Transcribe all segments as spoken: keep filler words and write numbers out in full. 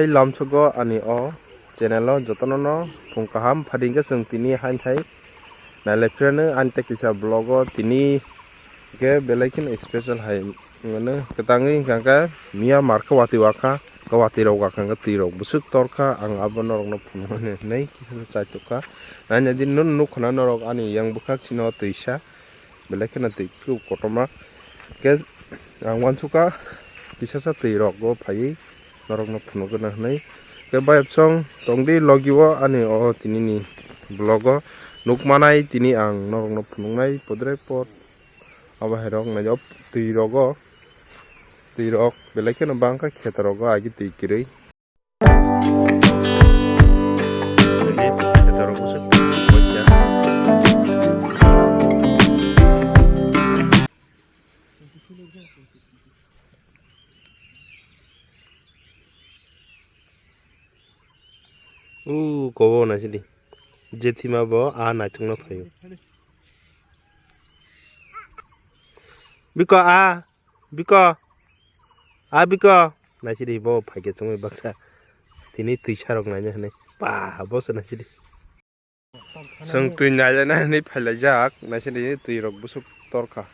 Tei lamsogo ani o channel o jotono no phung kaham, phadi hwnkhe chwng tini hain thai nailai phirano ani tei kisa vlog o tini hwnkhe belai kheno special hai hwnwi kwtangwi hwnkha khe miya mar khe watwi wakha, khe watwi rok wakha hwnkhe twi rok bwswk torkha, ang abo norokno phunuknani hinwi kisa chaitukha. Naina di nukha na norok ani yang bwkhak sino twisa belai kheno twi phuru kotorma khe ang uansukha kisasa twi rok o phaiwi norokno phunukgwna hwnwi. Khe bayapsong tongdi logi o ani o tinini vlog o nukmanai tini ang norokno phunuknai podre pod. Abo hai rok naijak twi rok o, twi rok belai kheno bangkha kheto rok o agi twi kwrwi. Kheto rok bwswk bwkha. U kobo naisidi. Jethima bo a naithokno phaio. Biko a, biko. A biko. Naisidi bo phaikhe chwngwi baksa. Tini twisa rok naina hwnwi. Ba, bo se naisidi. Chwng twi nailana hinwi phailaijak, naisidi twi rok bwswk torkha.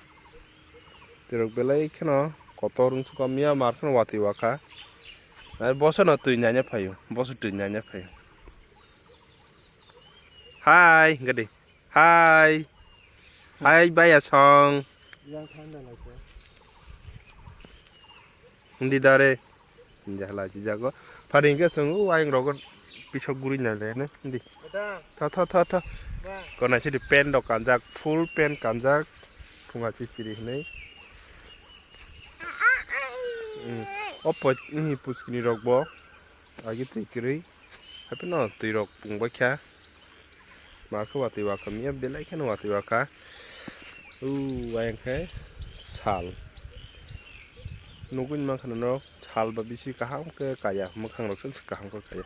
Twi rok belai kheno kotor wngsuka miya mar kheno watwi wakha. Nai bosono twi naina phaio, boso twi naina phaio. Hai, gadi. Hai. Hai, baya song. Hindi dare. Jahla si jago. Phari hwnkhe chwng o ayang rogo pisok guri na le ne. Hindi. Tha, tha, tha, tha. Kona sidi pen rok kanjak, full pen kanjak. Phunga si siri hinwi. Hmm. O poi, hmm, puskini rok bo. Agi twi kwrwi. Hapheno twi rok pung bai kha. Ma khe watwi wakha miya belai kheno watwi wakha. U ayang khe sal. Nugwi mankha norok sal ba bisi kaham khe kaya, mwkhang rok se kaham khe kaya.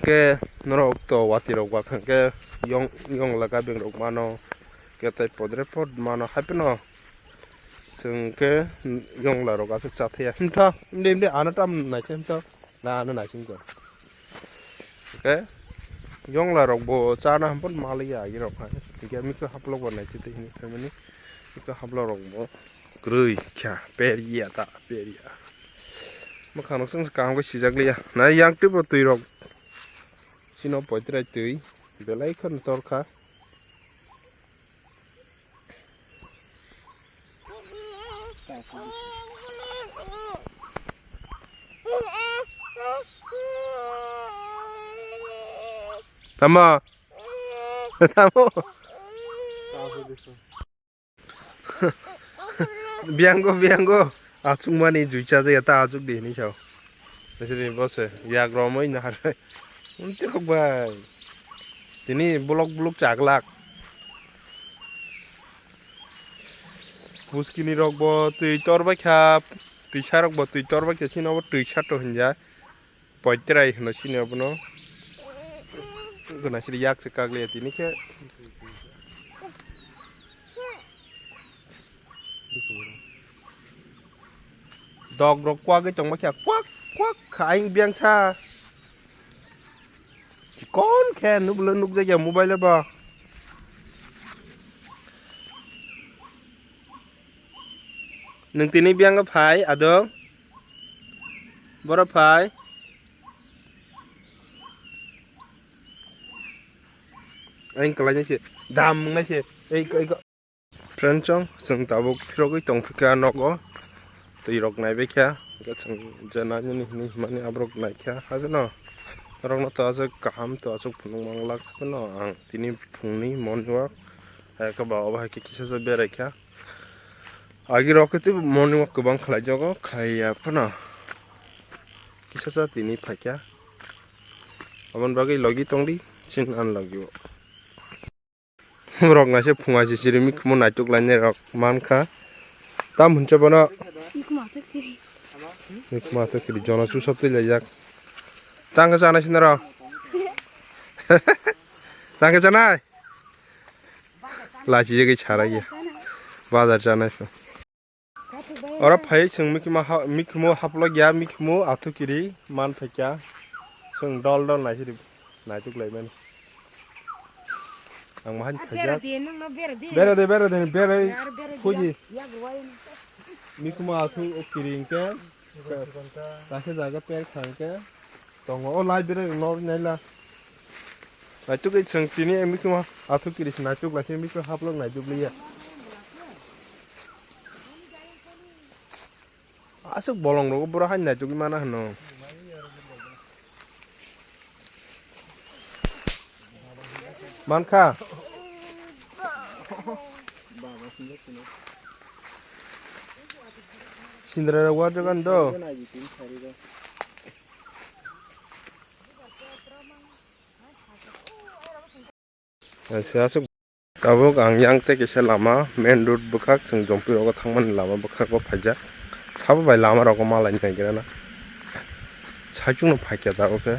Khe norok to watwi rok wakha khe yong, yong laga beng rok mano. Khe tai podre pod mano hapheno. Chwng khe yongla rok aswk cha thaya. Himtha, himde himde ano tam nai khe himtha. Na ano nai khe himtha. Khe yongla rok bo chana hampon maliya agi rok hai. Hingke mikhe haplok bo nai khe tei hini khe mani. Mikhe haplok rok bo kwrwi kha per ya ta per ya. Mwkhang rok chwng kaham khe sijak liya. Na yang tei bo twi rok. Chino poitrai twi belai kheno torkha. Tamo. Tamo. Biango, biango. Achuk mani juicha de ta achuk de ni sao. Nesini bose yak romoi na har. Unti kok bai. Tini bulok bulok chaglak. Puskini rok bo twi tor bai kha. Twi sa rok bo twi tor bai kha. Sino bo twi sa to hinja. Poitrai hino sini abono. Gana siri yak se kagle tini khe. Dog rok kwagwi tongma khe kwak kwak kha ayang biang sa. Chikon khe nukle nukjakya mobile o bo. Nwng tini biang phai adong. Boro phai. Ang kalai nai se. Dam nai se. Ei, ei, Friend chong, chwng tabuk phirogwi tongphikha nogo. Twi rok naibaikha. Hwnkhe chwng je nainani hinwi himani aborok naikha. Haikhe no norokno to aswk kaham to aswk phunuk manglak. Haikhe no ang tini phungni morning walk. Haikhe ba obo haikhe kisa se beraikha. Agi rok khe tei morning walk kwbang khlaijago. Khlaiya phano kisa sa tini phaikha. Aboni bagwi logi tongdi. Chin an logi o. Rok naise phunga se siri mikhumo naituk lainai rok mankha. Tam hinsa bono. Mikhumo atok kiri. Mikhumo atok kiri, jono chusap twi laijak. Tang khe chanai sinaro. Tang khe chanai. Lachi jagwi chara gya. Bazar chanai so. Oro phai chwng mikhumo ha-, mikhumo haplok ya, mikhumo athu kiri man phaikya. Chwng dol dol naisidi naituk laimani. Ang mahai phaikya. Bera de, nung no bera de. Bera de, bera de, bera. Yar bera de, phuji. Yak wai. Mikhumo athu o kiri hwnkhe. Kaisa jaga pek sa hwnkhe. Tongo o lai bera no naila. Naituk ei chwng tini mikhumo athu kiri se naituk lai se mikhumo haplok naituk liya. Aswk bolong rogo boro hai naituk mana hwno. Mankha. Sindra rok wajagan do. Aswk. Tabuk ang yang tei kaisa lama, main road bwkhak, chwng Jompuirogo thangmani lama bwkhakbo phaijak. Sabo bai lama rogo malai naigrana. Saichungno phaikya tabuk khe.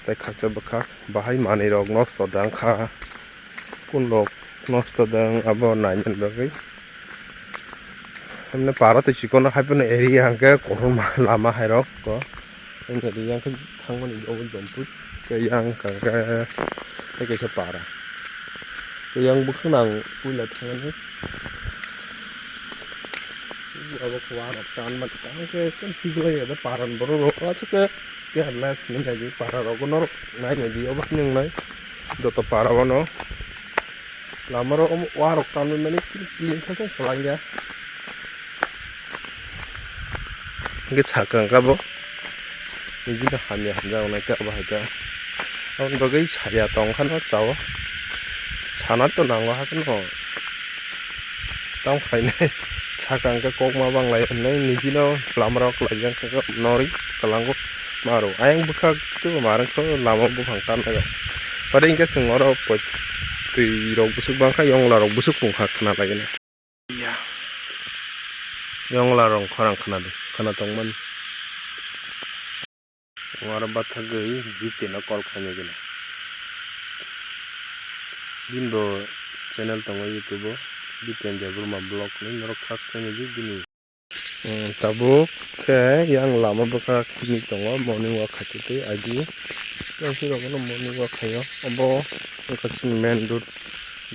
Tei khaksa bwkhak, bahai manwirok nosto da wngkha. Kunrok nosto da wng abo nainani bagwi. Himne para twi chikon no haiphano area hwnkhe kotorma lama hairok ko. Wngkha di yang khe thangmani obo Jompui. Tei yang kha khe tei kaisa para. Tei yang bwkhakno ang puila thangmani. Obo khe warok tanmani tang khe ekdom thik lai ya para ni borok rok aswk khe careless hinwi nai di para rok norok nai nai di obo hinwi wngnai joto para o no. Lama rok omo warok tanwi mani clean khe se kwlangya. Hwnkhe sakang khe bo nijino hamya hamya wngnai khe abo hai khe. Aboni bagwi saya tong kheno chao. Sana to nango hakheno. Tamo khainai sakang khe kokma banglai hwnwi nijino lama rok laijak khe norwi kwlango maro. Ayang bwkhak tei bo marwk khe lama buphang tanlaio. Pare hwnkhe chwng oro poi-, twi rok bwswk bangkha, yongla rok bwswk pungkha khna lainai. Yongla rok khorang khna di, khna tongmani. Oro bathagwi Jiteno call khainai gwnang. Bini bo channel tongo YouTube o, Jiten Debbarma Vlog hinwi norok search khainai di bini. Hmm, tabuk khe yang lama bwkha khini tongo, morning walk khaitwi twi agi. Yang sirok no morning walk khaio. Obo wngkha chini main road,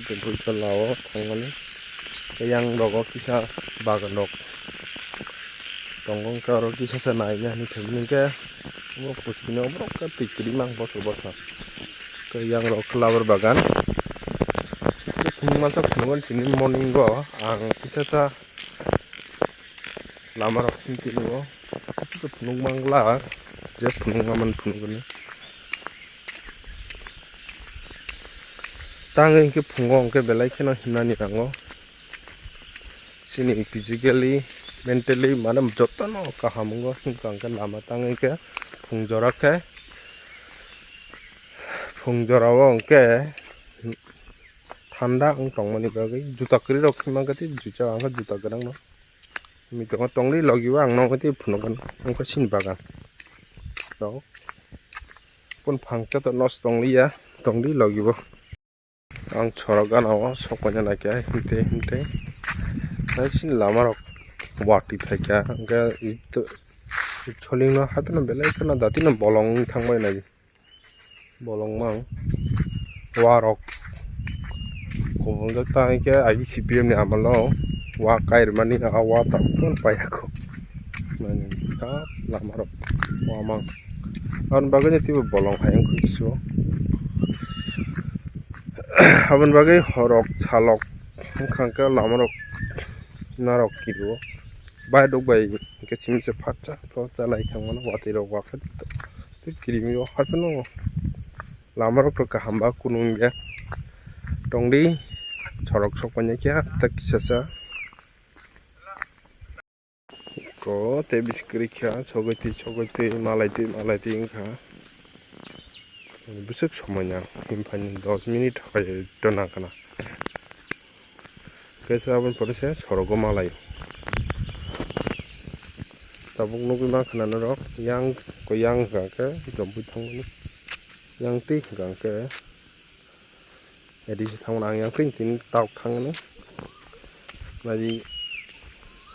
Jempuitala o thangmani. Tei yang rogo kisa bagan rok tongo, wngkha oro kisa sa naina hinwi thangmani khe obo puchini oborok khe twi kwrwi mang bosor bosor. Tei yang rok khe labar bagan. Tei phunukma sa phunukmani tini morning o ang kisa sa lama rok hinwi tini o phunuk mangla je phunukna man phunukgani. Tangwi hwnkhe phungo hwnkhe belai kheno himnani nango. Chini physically, mentally mane jotono kaham wngo, himkha hwnkhe lama tangwi khe phung jora khe, phung jorao hwnkhe thanda wng tongmani bagwi juta kwrwi rok himmankhe tei juta ang khe juta gwnangno himwi tongo, tongdi logi o ang nokni tei phunukgwi wngkha chini bagan rok. Boni phang khe to nosto tongliya, tongdi logi o. Ang chorok gana o sok paina naikha himte himte. Hai sini lama rok watwi phaikha hwnkhe solingno hapheno belai kheno datino bolong wng thangbai nai. Bolong mang warok kubungjak ta hwnkhe I G C P M ni amalo wa kairwmani a wa tabukno paiya kho. Mani ta lama rok wa mang. Aboni bagwi no teibo bolong hai wngkha kisu. Aboni bagwi horok salok wngkha hwnkhe lamarok narok kirio. Baidok bai hwnkhe simi se phatsa phatsa lai thangmano watwi rok wakha tei kirimio hapheno lamarok rok kaham ba kunu wngya. Tongdi sorok sok painai khe tak kisa sa. Ko tei bisi kwrwi kha, sogwi twi, sogwi twi, malai twi, malai twi wngkha. Bwswk somoi nang, himphani dos minute hai to nang khna. Kaisa aboni pore se sorogo malai. Tabuk nugwi mankha na norok, yang ko yang hwnkha khe jompui thangmani. Yang twi hwnkha khe. Edi se thangmani ang yang twi tini tok thangmani. Nai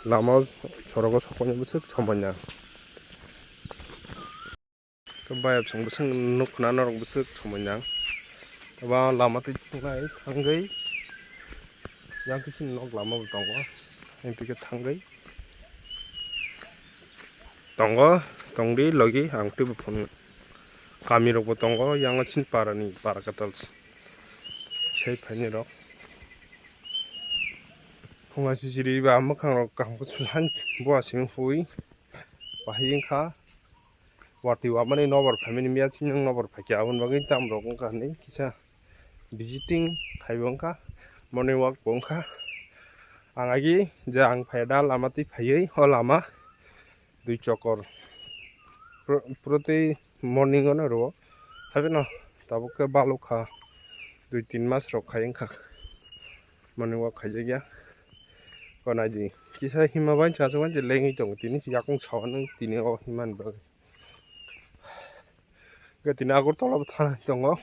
Lama sorogo sokmani bwswk somoi nang. Khe bayap song bwswk nuk khna norok bwswk somoi nang. Eba lama twi thangnai thangwi yang khe chini nok lama bo tongo. Yang twi khe thangwi tongo, tongdi logi ang twibo phunuk. Kamirokbo tongo, yang chini parani para kwtal sei phainai rok. Phunga sisiri ba mwkhang rok kaham khe susan bua sing hui bahai wngkha. Watwi wamani nobor phaimani miya chini nobor phaikha, aboni bagwi tam rok wngkha hinwi kisa visiting khaibo wngkha, morning walk bo wngkha. Ang agi je ang phaida lama twi phaiwi o lama dui chokor pro-, proti morning ono rwo. Haibeno tabuk khe balukha, dui tin mas rok khai wngkha morning walk khaijakya. Ko naidi kisa hima bai chachuk bai lengwi tongo, tini yakung sawanwi tini o himani bagwi. Khe tini Agartala bo thana tongo.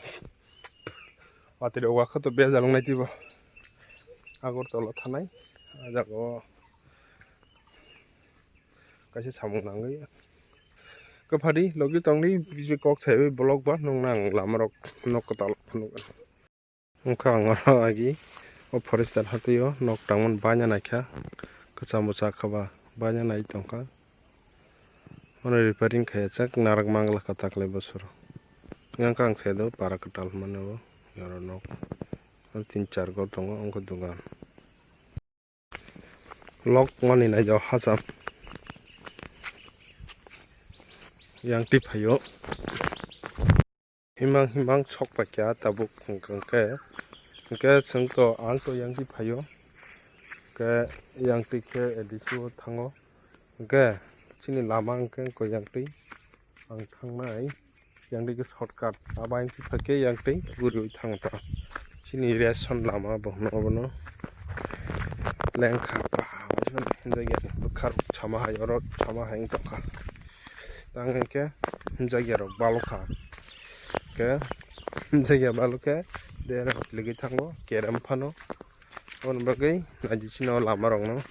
Watwi rok wakha to bejal wngnai twibo. Agartala thanai. Ah jaga o kaisa samung nangwi. Khe phadi logi tongdi, bisi kok saiwi vlog ba nukna ang lama rok nok kwtal phunukgwi. Wngkha ang oro agi o forester hatwi o nok tangmani baina naikha. Kwcham bo chakha ba baina nai tongkha. Ono repairing khaijak narak mangla kha taklai bosoro. Yang khe ang saida para kwtal hwnmani o oro nok. Oro tin char ghor tongo, wngkha dugan. Lok mani naijak hacham. Yang twi phaio. Himang himang sok paikha tabuk hwnkhe, hwnkhe chwng to ang to yang twi phaio. Hwnkhe yang twi khe A D C o thango. Hwnkhe chini lama hwnkhe wngkha yang twi ang thangnai. Yang twi khe shortcut abo yang twi phaikhe yang twi guriwi thango ta. Chini ration lama bo hwno obono lengkha ba hinjagya bwkha rok sama hai oro sama hai wng tongkha. Tang hwnkhe hinjagya rok balokha. Khe hinjagya balokhe dera ligwi thango kerem phano. Aboni bagwi naidi chini o lama rokno.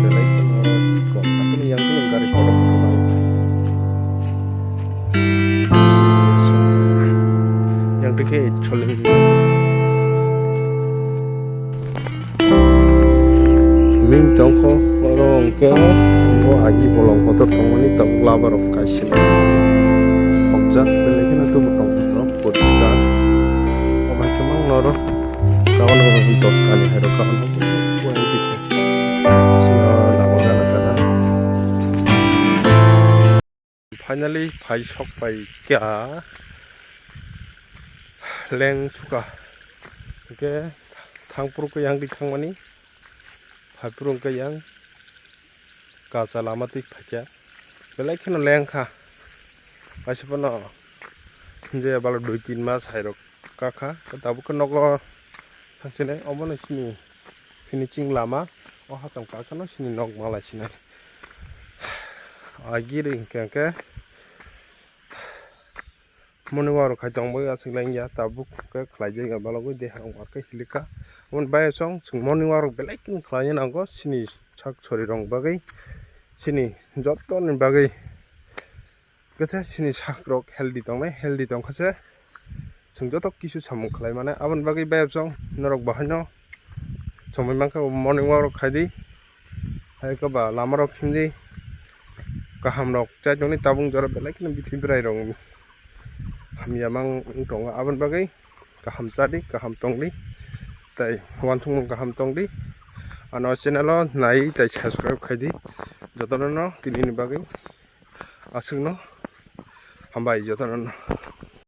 Belai kheno chikon, hakhe yang twi gari kotor kotor. Yang twi khe choli. Bini tongkho oro hwnkhe bo agi bolong kotor tongmani tabuk laba rok kaisa hokjak belai kheno tubu tongkho borok poriskar. Obo hai khe mang noro kawan dos kani hai rok kawan. Sino lama gana gana. Finally phai sok pai kha leng suka. Hwnkhe thang phuru khe yang twi thangmani, phai phuru hwnkhe yang kacha lama twi phaikha. Belai kheno leng kha. Kaisa phano hinjaya balo dui tin mas hai rok kakha. Tabuk khe nogo thangsinai omono chini finishing lama. O hatong kakhano chini nok malai sinai. Agiri hwnkhe hwnkhe moni warok khai tong bai aswk lengya tabuk khe khlaijak ya balogwi deha rok bar khe hilikha. Aboni bai chwng chwng moni warok belai khe khlaina nango chini sak sori rok bagwi chini joto ni bagwi. Khe se chini sak rok healthy tongnai, healthy tongkha se chwng joto kisu samung khlai mannai. Aboni bagwi bayapjak norok bo haino somoi mankha bo morning walk rok khai di, hai khe ba lama rok himdi kaham rok chai tongdi, tabuk jora belai kheno bithi bwrai rok hamya mang wng tongo. Aboni bagwi kaham chadi, kaham tongdi, tei uansukmung kaham tongdi. Ano channel o nai tei subscribe khaidi jotono no tini ni bagwi. Aswkno hambai jotono no.